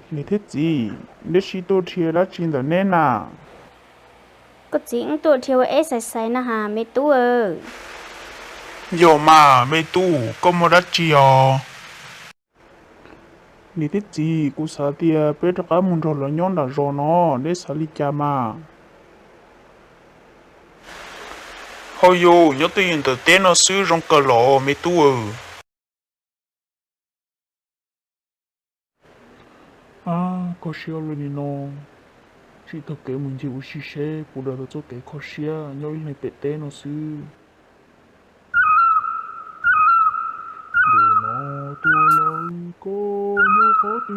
Niam thiab txiv, neb sib tuaj dhia dab tsi ntawm neb na? Koj txiv wb tuaj dhia ua eb xais xais na has me tub. Yog mas me tub, koj muaj dab tsi os? Niam thiab txiv, kuv xav tias peb rov qab mus nrog lawv nyob nram zos no, neb xav li cas mas? Hauj yus, nyob twj ywm ntawm teb no xwb zoo kawg los me tub. Ab, kho siab ua luaj li no, tsim taug kev mus ncig ua si seb puas daws tau txoj kev kho siab nyob ib leeg pem teb no xwb. Ntuj no tuaj lawm, koj nyob qhov twg?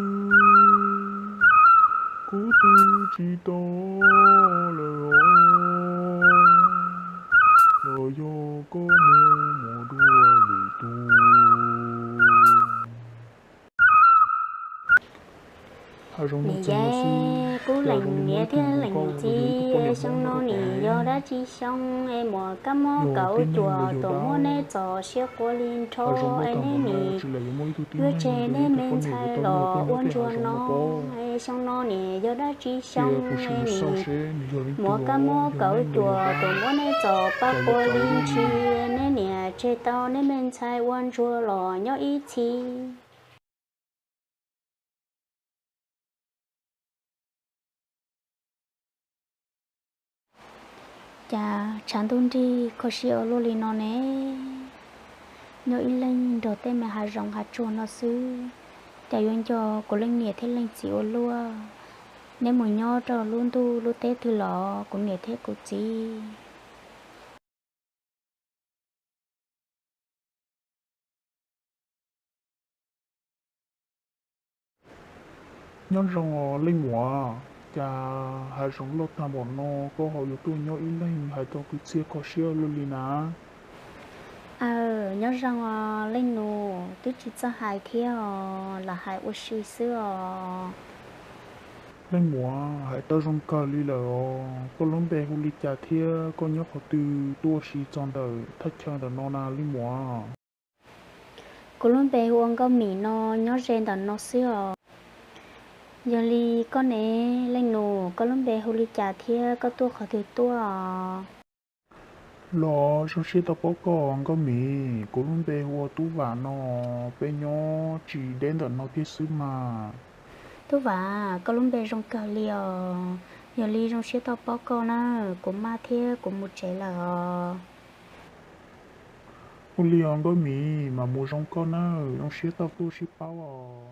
Kuv twb tsis tau lawm os, los yog koj mus mus dua lwm tus. Nim yog kuv leej niam thiab leej txiv, xyoo no nim yog dab tsi xyoo es muaj kab mob kaum cuam tuaj muab neb txo siab quaj li nrho es neb nim yuav tseg neb me ntxhais los ua ntsuag no. Es xyoo no nim yog dab tsi xyoo es nim muaj kab mob kaum cuam tuaj muab neb txo pab quaj li ntshis, neb niam tseg tau neb me ntxhais ua ntsuag los nyob ib txhis. Cas tshav ntuj nrig kho siab ua luaj li no ne? Nyob ib leeg nrog tej me hav zoov hav tsuag no xwb, cas yuav nco kuv leej niam thiab leej txiv ua luaj. Neb mus nyob rau lub ntuj lub teb twg los kuv niam thiab kuv txiv? Nyob zoo os leej muam, cas hav zoov loj tag npaum no koj ho yuav tuaj nyob ib leeg hais tau kwv txhiaj kho siab luaj li na? Aw, nyob zoo os leej nus, twb tsis txawj hais thiab os, lam hais ua si xwb os. Leej muam, hais tau zoo kawg li lawm os, koj lub npe hu li cas thiab koj nyob qhov twg tuaj ua si txog ntawm thaj chaw ntawm no na leej muam? Kuv lub npe hu ua Nkauj Mim no, nyob ze ntawm no xwb os. Yog li koj ne leej nus, koj lub npe hu li cas thiab koj tuaj qhov twg tuaj? Los zoo siab tau paub koj Nkauj Mim, kuv lub npe hu ua Tub Vam no, peb nyob tsis deb ntawm no thiab xwb mas. Tub Vam, koj lub npe zoo kawg li os, yog li zoo siab tau paub koj na, kuv maj thiab kuv mus tsev lawm os. Ua li os Nkauj Mim, mam mus zoo koj nawb, zoo siab tau tuaj sib paub os.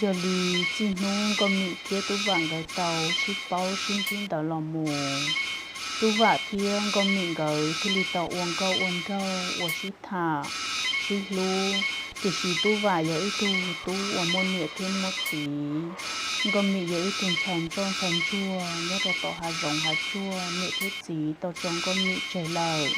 Yog li txij hnub Nkauj Mim thiab Tub Vam nkawd tau sib paub sib ntsib ntawd los mus, Tub Vam thiab Nkauj Mim nkawd thiaj li tau ua nkauj ua nraug ua sib tham sib hlub. Tiam sis Tub Vam yog ib tug tub uas muaj niam thiab muaj txiv, Nkauj Mim yog ib tug ntxhais ntsoj ntxhais ntsuag nyob rau tom hav zoov hav tsuag, niam thiab txiv tau tso Nkauj Mim tseg lawm.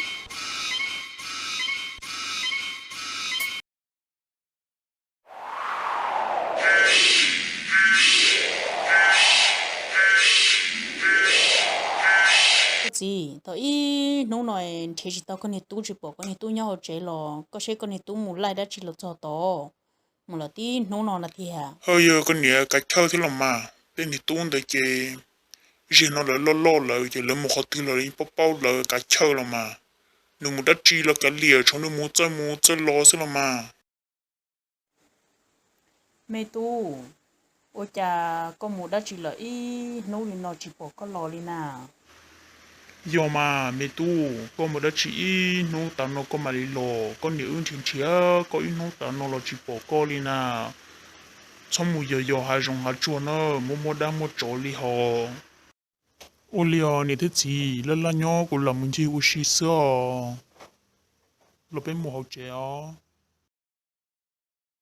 Txiv, tau ib hnub no nrhiav tsis tau koj niag tub, tsis pom koj niag tub nyob hauv tsev los, koj seb koj niag tub mus laij dab tsi los txog tod, mus lawm tib hnub no na tiag. Yog koj niam kav chawj thiab los mas, tej niag tub ntawd ces zaum no lawv loj loj lawm ces lawv mus qhov twg los yeej paub paub lawv kav chawj los mas. Nws mus dab tsi los kav liam, tshuav nws mus txawj mus txawj los xwb los mas. Me tub, ua cas koj mus dab tsi lawm ib hnub li no tsis pom koj los li na? Yog mas me tub, koj mus dab tsi ib hnub tas no koj mam li los, koj niam wb nrhiav nrhiav koj ib hnub tas no los tsis pom koj li na. Txhob mus yos yos hav zoov hav tsuag na, muaj muaj dab muaj tsov li hos. Ua li os niam thiab txiv, laj laj nyob kuv lam mus ncig ua si xwb os. Los peb mus hauv tsev os.